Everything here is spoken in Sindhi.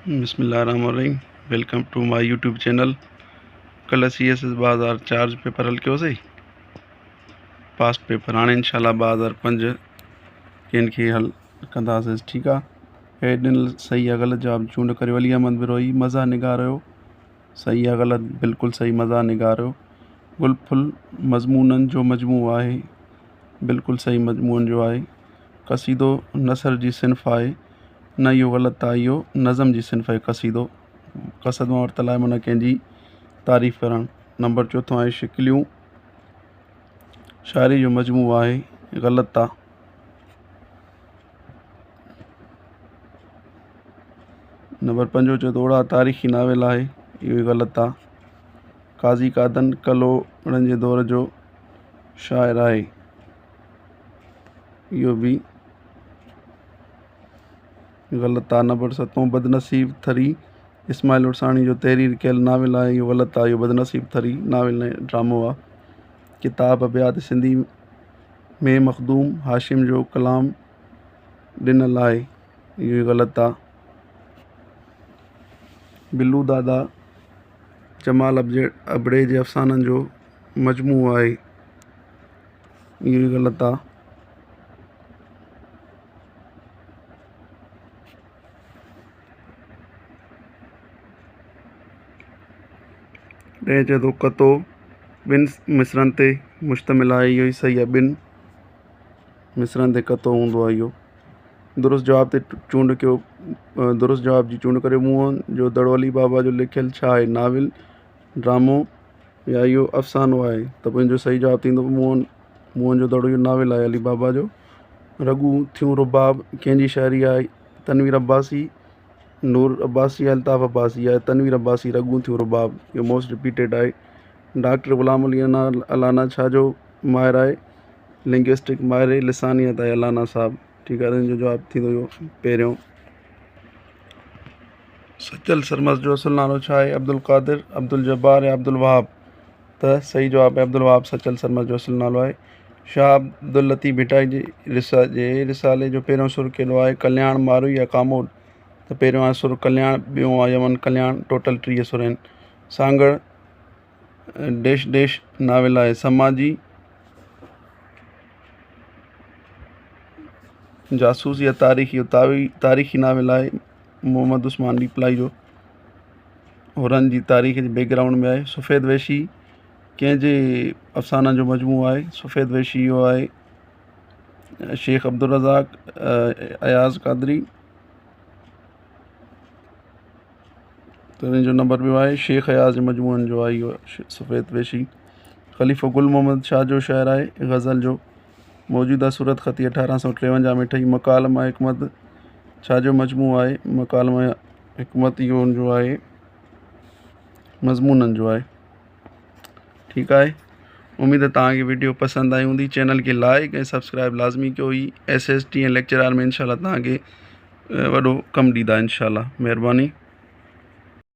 بسم الله الرحمن الرحيم welcome to my YouTube channel ڪلهه سي ايس ايس 2004 جو پيپر حل ڪيوسي پاسٽ پيپر هاڻي انشاء الله 2005 ڪن کي حل ڪنداسي ٺيڪ آ هي ڏنل صحيح يا غلط جواب چونڊ ڪريو علي احمد بروهي مزا نگاريو صحيح يا غلط بلڪل صحيح مزا نگاريو گل ڦل مضمونن جو مجموعو آهي بلڪل صحيح مضمونن جو آهي قصيدو نثر جي صنف آهي نه اهو غلط آهي اهو نظم جي صنف آهي قصيدو قصد مان ورتل آهي معنيٰ ڪنهن جي تعريف ڪرڻ نمبر چوٿون آهي شڪليون شاعري جو مجموعو آهي غلط آهي نمبر پنجون چئي ٿو اوڙاهه تاريخي ناول آهي اهو ئي غلط آهي قاضي قادن ڪلهوڙن جي دور جو شاعر آهي اهو به غلط آهي نمبر ستون بدنصيب ٿري اسماعيل عرساڻي جو تحرير ڪيل ناول آهي اهو غلط آهي اهو بدنصيب ٿري ناول نه ڊرامو آهي ڪتاب ابيات سنڌي ۾ مخدوم هاشم جو ڪلام ڏنل آهي اهو غلط آهي بلو دادا جمال ابڙي جي افسانن جو مجموعو آهي اهو ئي غلط آ. ڏهين چئي ٿو قطعو ٻن مصرعن تي مشتمل آهي اهو ئي صحيح آهي ٻن مصرعن تي قطعو هوندو آهي اهو درست جواب تي چونڊ ڪيو درست جواب جي چونڊ ڪريو موهن جو دڙو علي بابا جو لکيل ڇا آهي ناول ڊرامو يا اهو افسانو آهي ته پوء ان جو صحيح جواب ٿيندو موهن موهن جو دڙو اهو ناول آهي علي بابا جو رڳون ٿيون رباب ڪنهن جي شاعري آهي تنوير عباسي نور عباسي يا الطاف عباسي آهي تنوير عباسي رڳون ٿيون رباب اهو موسٽ رپيٽيڊ آهي ڊاڪٽر غلام علي الانا ڇا جو ماهر آهي لنگوسٽڪ ماهر لسانيات آهي الانا صاحب ٺيڪ آهي ان جو جواب ٿيندو اهو پهريون سچل سرمست جو اصل نالو ڇا آهي؟ عبدالقادر، عبدالجبار يا عبدالوهاب؟ ته صحيح جواب آهي عبدالوهاب سچل سرمست جو اصل نالو آهي. شاهه عبداللطيف ڀٽائي جي رسالي جو پهريون سر ڪهڙو آهي؟ ڪلياڻ، ماروي يا ڪاموڏ؟ ته پهريون آهي سر ڪلياڻ، ٻيون آهي يمن ڪلياڻ، ٽوٽل 30 سر آهن. سانگهڙ ڊيش ڊيش ناول آهي. سماجي جاسوس يا تاريخي تاريخي ناول آهي. محمد عثمان ڏيپلائي جو حرن جي تاريخ جي بيڪ گرائونڊ ۾ آهي سفيد وحشي ڪنهن جي افسانن جو مجموعو آهي سفيد وحشي اهو آهي شيخ عبدالرزاق اياز قادري ته ان جو نمبر ٻيو آهي شيخ اياز جي مجموعن جو آهي اهو سفيد وحشي خليفو گل محمد شاهه جو شعر آهي غزل جو موجوده صورتخطي 1853 ۾ ٺهي. مڪالمه حڪمت ڇا جو مجموعو آهي؟ مڪالمه حڪمت اهو ان جو آهي مضمونن جو آهي. ٺيڪ آهي اميد توهان کي ويڊيو پسند آئي هوندي چينل کي لائڪ ۽ سبسڪرائب لازمي ڪيو هي ايس ايس ٽي ۽ ليڪچرار ۾ انشاء الله توهان کي وڏو ڪم ڏيندا انشاء الله مهرباني.